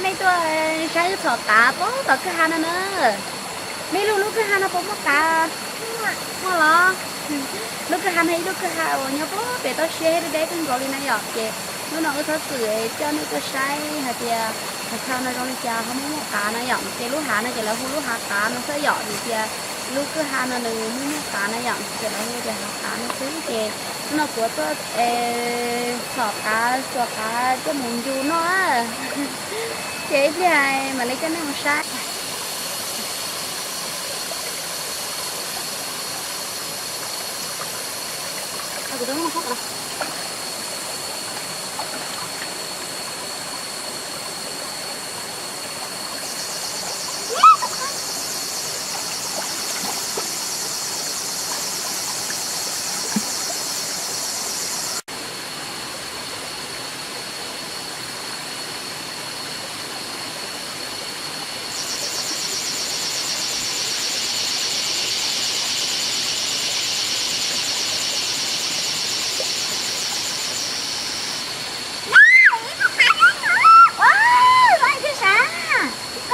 Tuaj saib wb txhom qav puag tom kwj ha no na. Me lug, lub kwj ha no puas muaj qav? Muaj los? Lub kwj ha no ib lub kwj ha uas nyob puag pem toj siab deb deb kawg nkaus li na yom. Ces hnub no wb txhob txwm coj nej tuaj saib hais tias hav chaw no zoo li cas ho muaj muaj qav na yom. Ces lub hav no ces lawv hu lub hav qav no xwb yom, vim tias lub kwj ha no nws muaj muaj qav na yom, ces lawv hu tias hav qav no xwb. Ces hnub no kuv tuaj txhom qav, xuas qav coj mus ncu noj. Ces ib pliag mam li coj nej mus saib. Koj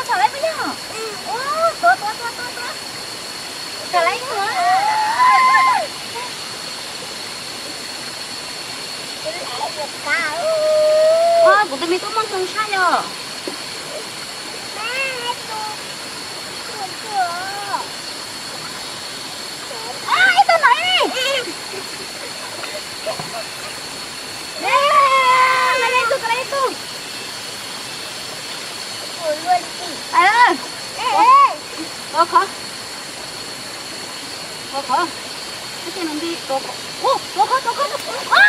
txhom lawm puas yog? Ua, tuav, tuav, tuav, tuav, tuav. Txhom lawm ib tug. Ua, kuv tus me tub muaj hmoo tshaj yom. Ib tug no ib. Ib tug, ib tug. Tuav khov. Tuav khov. Tuav khov, tuav khov, tuav khov.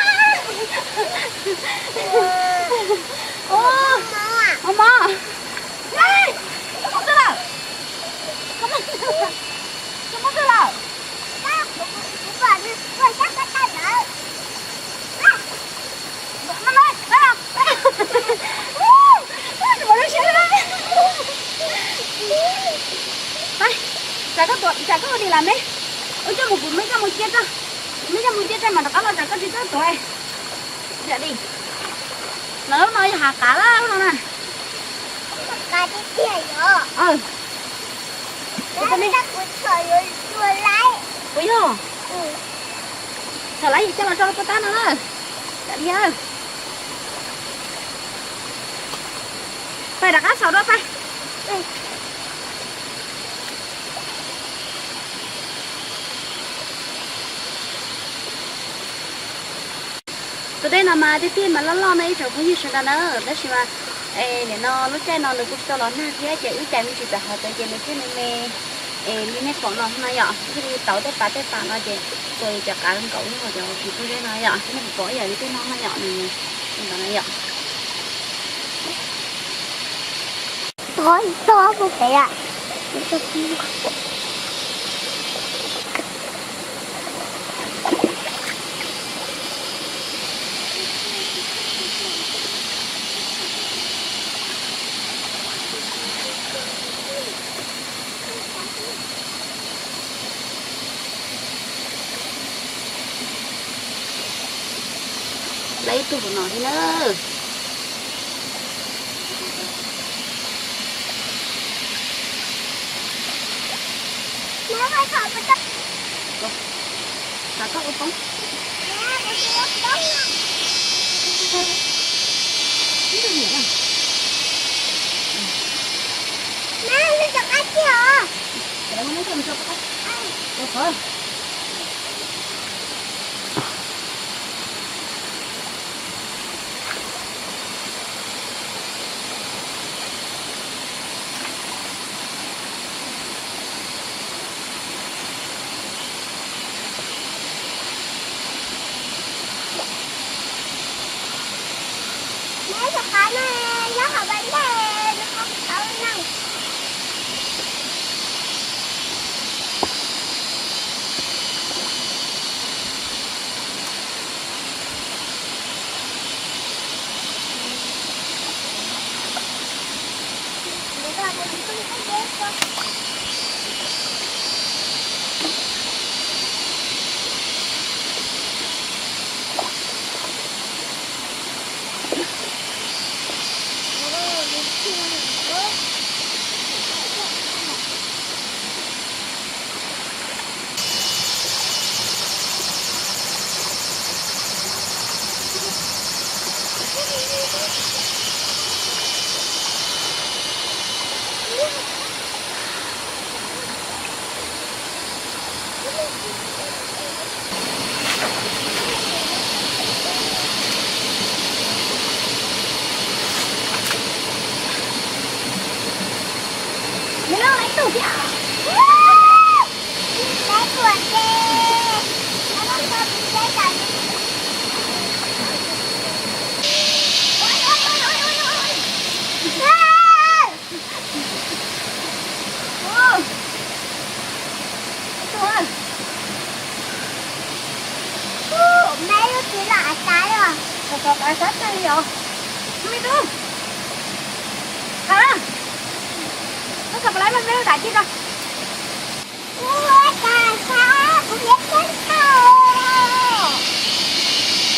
Ua, ua, ua. Koj muab kawg lawm. Koj muab kawg lawm. Pais, tsam koj tuav, tsam koj ua li las me. Wb coj mus, kuv me coj mus cia tso. Kuv me coj mus cia tso mam rov qab los tsam koj tsis txawj tuav. Yam li no, lub no yog hav qav lawm lub no na. Kuv txhom yuav luag laiv. Puas yog? Txhom laiv yim coj los tso rau puag tab no na. Yam li, pais rov qab xaus dua pais. Tus dej no mas tiag tiag mas loj loj no ib tsoom phooj ywg sawv daws na, tab sis mas nim no lub caij no nws kuj tsis tau los nag thiab ces wb cais me ntsis tawm hauv pem ces nws thiaj me me li nej pom no no yom, thiaj li tau tej pas tej pas no ces txuas cov qav nkaum lub hauv cov tsis phooj ywg no yom, nej puas pom ib yam li tej no no yom, nws li ntawd no yom. Lawv ib tug hauv no thiab na. Xav koj ua poob. Tus thiab. Ub, me lub txiv los av tas os. Txog tau qab sab tag li os. Me tub. Hab, txog pab lab me lub dam ci tso. Ua cas sab kuv thiab txhawb tau.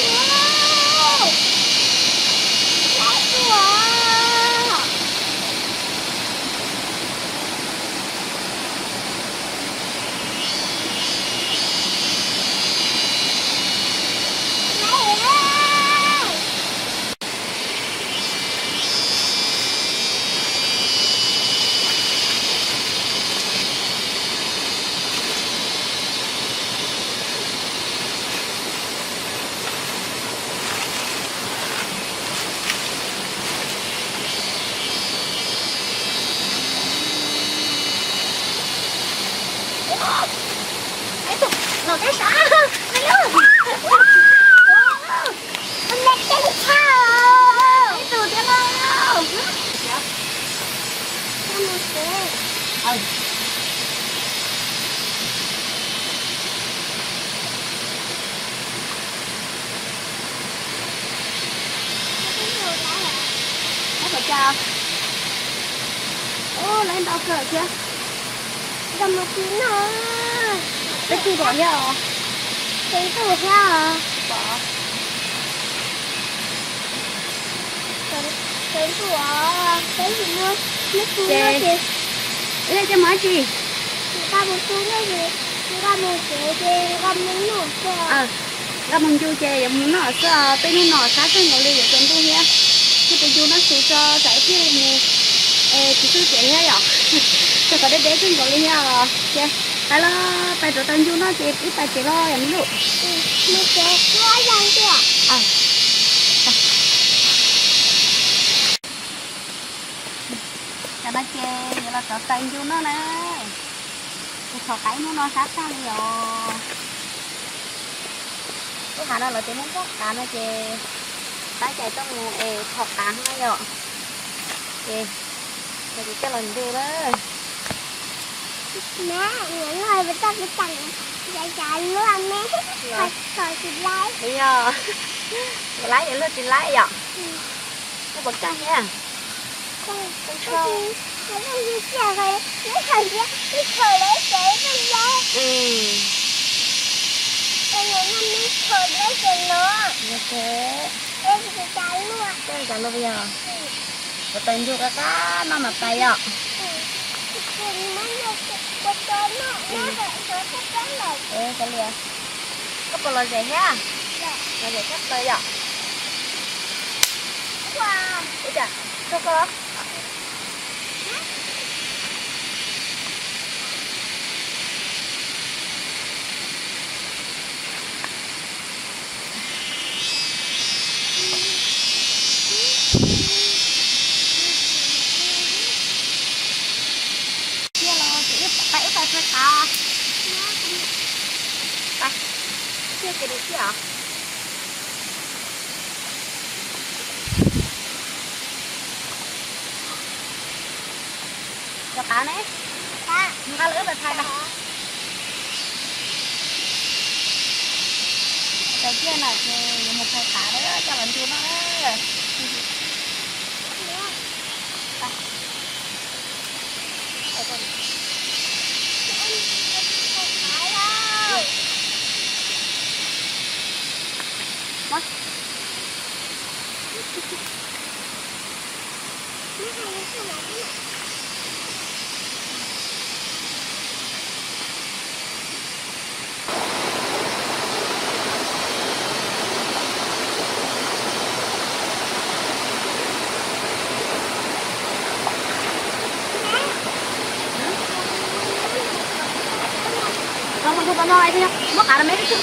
Ub, lab ua. Ub, tus no qab sab, me lub. Tus me teb tshaj. Ib tug thiab lauj. Ub, lawv ntau kawg thiab. Peb tug thiab os. Peb tug thiab os. Peb tug os, peb tug no. Ces wb coj mus dab tsi? Nqa mus tu no ces, nqa mus tsev ces nqa mus noj xwb. Nqa mus ncu ces yuav mus noj xwb os. Peb hnub no sab kawg nkaus li, yuav tsaus ntuj thiab. Kuj tus ncu no xus tso tsam ib pliag mus, es tsis txog tsev thiab yom. Txog qhov deb deb kawg nkaus li thiab os. Ces pais los, pais rau tau ncu no ces wb pais tsev los yom me lub. Tam no ces yuav los rau tau ncu no na. Kuv thov qaib hnub no sab tag li os. Lub hav no lawv tias muaj muaj qav no ces tab cais tuaj mus es thov qav no yom. Ces kuv coj los ncu na. Neb, neb no puas tau peb tseem yav yav luaj me, txhom tsis laib. Yog, tsis laib yog luag tsis laib yom. Luag puas kaj thiab? Puas tau ncu qab qab no mas pais yom? Koj puas lom zem thiab? Lom zem tshaj plaws yom? Ua cas, txog koj los? Thiab los ces wb pais, wb pais phaw qav. Pais, thiab ces li thiab os. Cov qav ne, nqa los wb pais phais pais. Tsaus ntuj no ces yuav mus phais qav lawm, coj los ncu no. Muab qav rau me lub tug.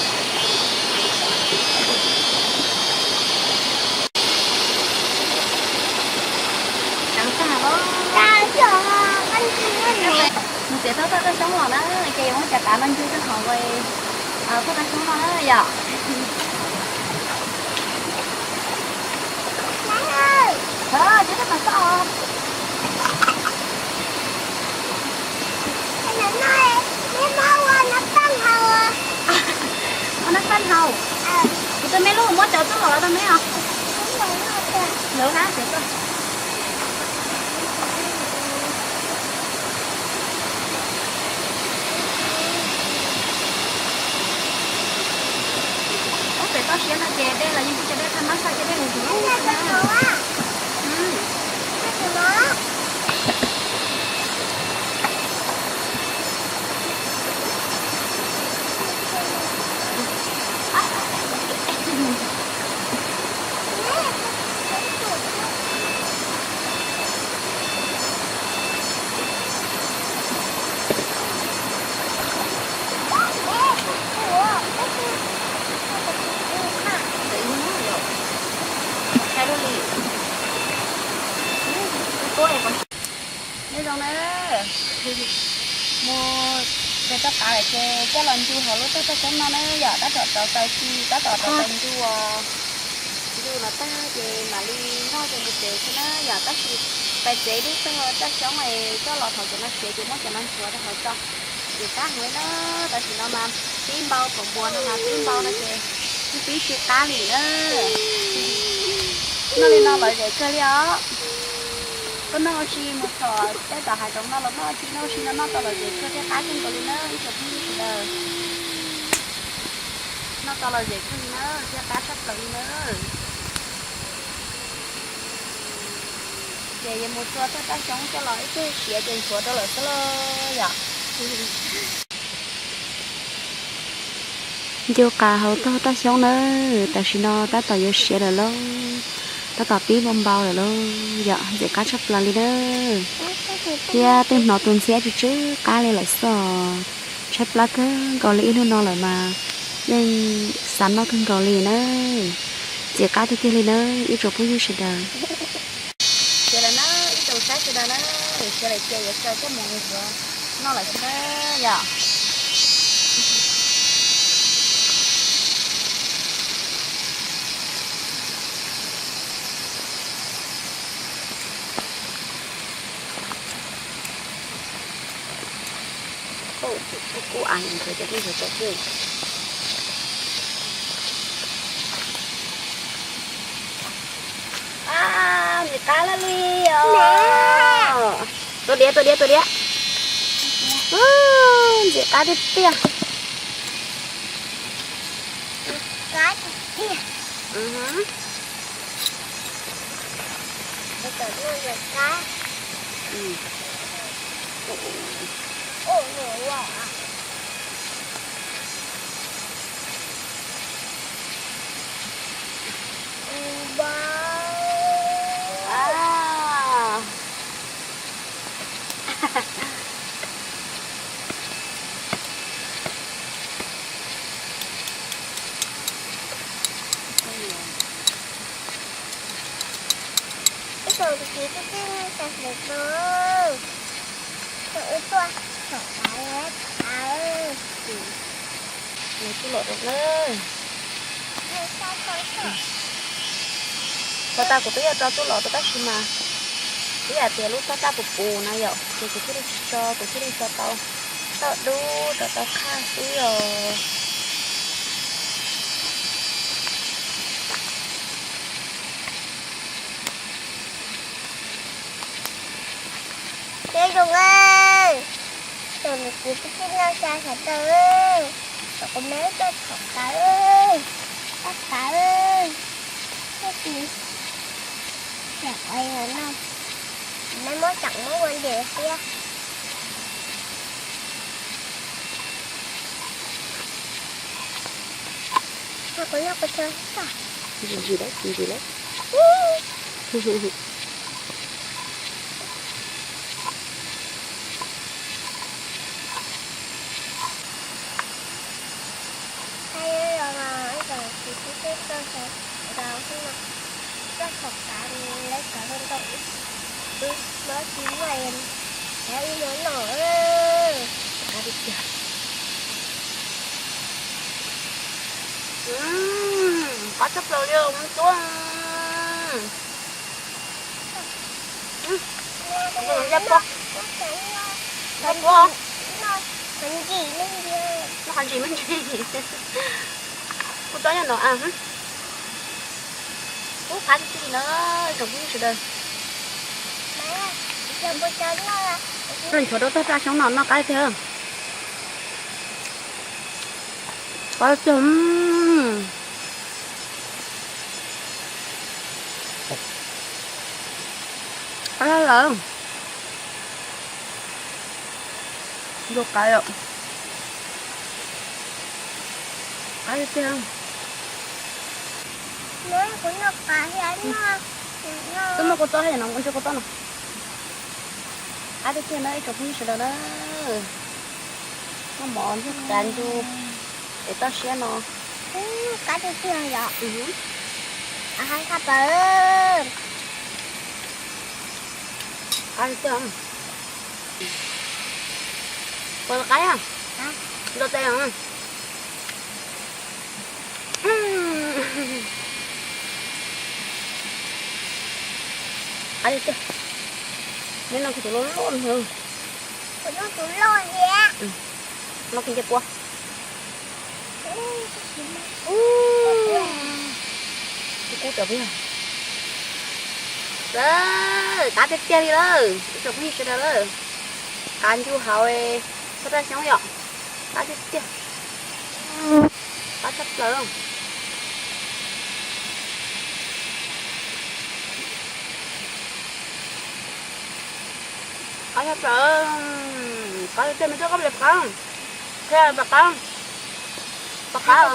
Tag tag. Txog thauj raj xyoob los na, ces yuav muab cov qav no ncug rau hauv thauj raj xyoob no na yom. Ua nab paj hau, kuv tus me lub muab cov txuj lom los rau me os. Lawv hab cov txuj Ob pem toj siab no ces dej los yeej tsis tso dej, thaj mab xaj thiab dej lug zus lug xwb na. Nyob zoo na, mus de toj qav lawm ces coj los ncug hauv lub thauj raj xyoob no na yom, tab tom rauv taws si, tab tom rauv taws ncug. Ncug los tag ces mam li noj ces mus tsev xwb na yom, tab sis pais tsev twb txog raj xyoob es coj los thaum cov no siav ces muab cov no ntxuav rau hauv tso. Ces qab heev li na, tam sim no mas pib npau, npau npua no mas pib npau no ces pib tsis qab li na. Noj li no lom zem kawg li os. Koj noj ua si mus txhom tej tom hav zoov no los noj ua si, noj ua si no noj tau lom zem kawg thiab qab kawg nkaus li na ib tsoom phooj ywg sawv daws. Noj tau lom zem kawg li na thiab qab tshaj plaws li na. Ces yuav mus txua thauj raj xyoob coj los ib pliag siav ces ntxuav rau lawm xwb lauj yom. Ncug qav hauv thauj raj xyoob na, tam sim no tab tom yuav siav lawm lauj, tab tom pib npau npau lawm lauj yom, ntxim qab tshaj plaws li na. Thiab twb hnov tus ntxhiab tsw tsw qab li lawm xwb os. Tshaib plab kawg nkaus li, ib hnub no lawm mas yeej xav noj kawg nkaus li na. Ntxim qab tiag tiag li na ib tsoom phooj ywg sawv daws. Siav lawm na ib tsoom saib sawv daws na, siav lawm ces yuav tso coj mus ntxuav noj lawm xwb na yom. Kuv, kuv, kuv, kuv, kuv, kuv, kuv, kuv, kuv, kuv, kuv, kuv, kuv, kuv, Ntxim qab lawm li os. Tua diav, tua diav, tua diav. Ntxim qab tiag tiag. Ib tsoom kwv tij phooj ywg sawv daws, wb tuaj txhom qav, txhom qav. Txog tag kuv twb yuav tso txuj lom rau tab sis mas ib yam tias lub thaj raj puv puv na yom, ces kuv thiaj li tsis tso, kuv thiaj li tso tau toj dub, tso tau qhaj xwb os. Peb zoo, tsoom niam txiv kwv tij neej tsa sawv daws, tom kuv me wb tuaj txhom qav, txhom qav, txhom qav no, me muab tseem muab ua ntses thiab. Kuv nyob kuv chaw, ntsis ntsis lawm, ntsis ntsis lawm. Txog thaum tas li lawv cov hluas nraug, wb muab tsis muaj, cov wb muab noj. Qab tshaj plaws li os, muab tsuab. Noj qhov ntsim me ntsis. Kuv tsob nyob no a. Ub, qab tiag tiag li na, tsoom phooj ywg sawv daws. Los nchuav rau tog raj xyoob no noj qab tiag. Qab tiag. Qab lawm. Ntuj qab, qab tiag tiag. Twb muab kua txob thiab no, ua ntsis kua txob no. Qab tiag tiag na ib tsoom phooj ywg sawv daws na. Noj mov nrog qab ncu es toj siab no. Qab tiag tiag yom. Qab tshaj plaws. Qab tiag tiag. Puas qab? Nto tes. Qab tiag tiag. Neb noj kiag tus loj loj no. Kuv noj tus loj thiab. Noj kiag ncej puab. Kub kub tawm peb. Qab tiag tiag li lawm ib tsoom phooj ywg sawv daws lawm. Qab ncu hauv toj raj xyoob yom. Qab tiag tiag. Qab tshaj plaws. Qab tshaj plaws. Qab tiag tiag, me tub koj ple pab qab. Qhia pab qab. Pab qab.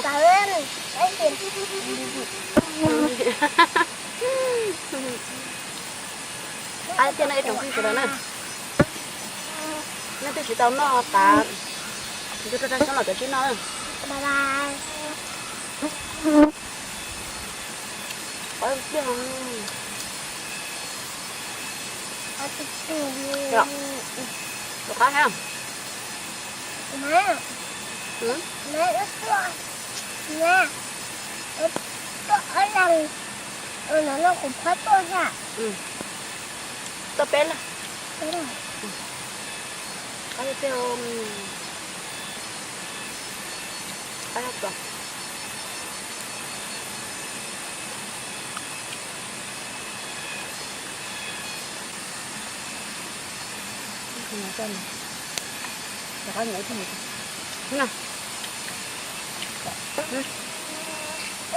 Qab tiag no ib tsoom phooj ywg sawv daws na. Nej twb tsis tau noj tas, ncu rau rau xyoob los cov tsib noj. Qab tiag. Qab tiag. Qab hab. Tuaj ob leeg, no no kuv phob tuaj thiab. Tuaj peb leeg. Qab tiag tiag. Qab tshaj plaws.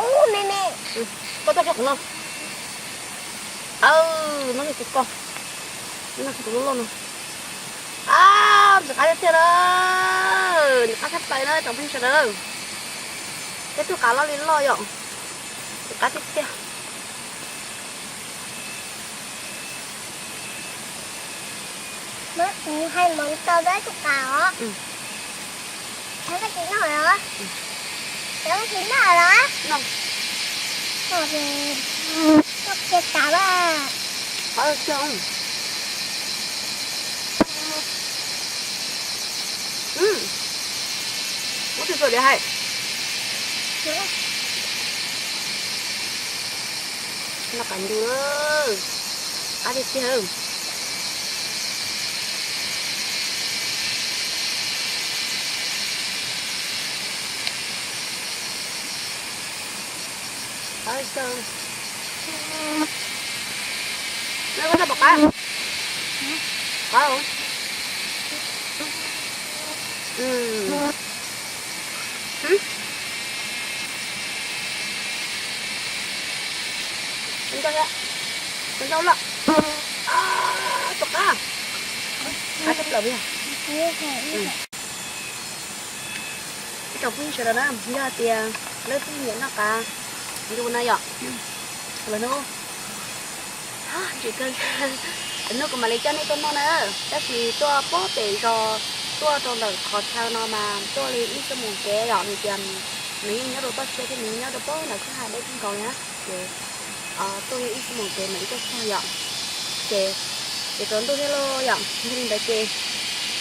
Ub, me me. Koj tuaj kiag qhov no. Aw, noj kiag tus koj. Noj kiag tus loj loj no. Ab, ntxim qab tiag tiag na. Ntxim qab tshaj plaws na tsoom phooj ywg sawv daws. Peb tug qab loj li loj yom. Ntxim qab tiag tiag. Muab kuv hais mov tau peb tug qab os. Cov koj tsis noj los? Cov koj tsis noj los? Noj, noj kiag tas a. Qhov tiag. Muab tus txuas diav hais. Noj qab ncu, qab tiag tiag. Qab tiag. Noj koj txoj pom qab. Qab. Ntau thiab, ntau lawm. Pom qab, qab tshaj plaws li. Ib tsoom phooj ywg sawv daws na, yog tias leej twg nyiam noj qab ncu na yom, los hnub, tsis kawg, hnub kuv mam li coj nej tuaj noj na. Tab sis tuaj pem zos, tuaj rau ntawm qhov chaw no mas tuaj li ib xuab moos kev yom, vim tias nws yeej nyob rau toj siab thiab nws yeej nyob rau pem ntawm kwj ha deb kawg nkaus li na. Ces tuaj li ib xuab moos kev mam li tuaj txog yom. Ces, ces tsaus ntuj thiab lauj yom, yog li ntawd ces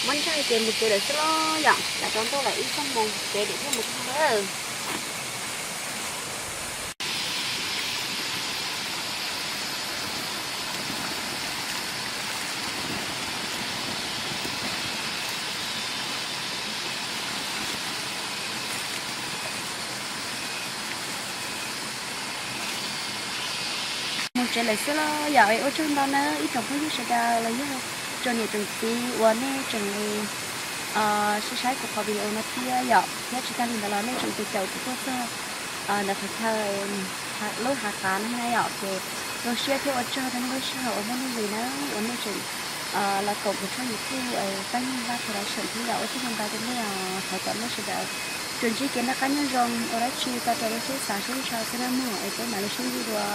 Muab ntsaig ces mus tsev lawm xwb los yom, yav tsaus ntuj lawm ib xuab moos tsev dim thiaj mus tag lawm. Mus tsev lawm xwb los yom, ua tsaug ntau nawb ib tsoom phooj ywg sawv daws los yog tsoom niam tsoom txiv uas nej tseem saib saib kuv qhov video no thiab yom, thiab tsis tag li ntawd los nej tseem caum kuv tuaj txog ntawm qhov chaw lub hav qav no thiab na yom. Ces zoo siab thiab ua tsaug rau nej lub sij hawm uas muaj nuj nqis na, uas nej tseem los koom kuv tshooj YouTube Paj Nyuj Vaj Production thiab yom. Ua tsaug ntau rau nej os, thov kom nej sawv daws tsuas ntsib kev noj qab nyob zoo, ua dab tsi tau raws li siab xav siab ntshaw xwb na mog, es peb mam li sib ntsib dua.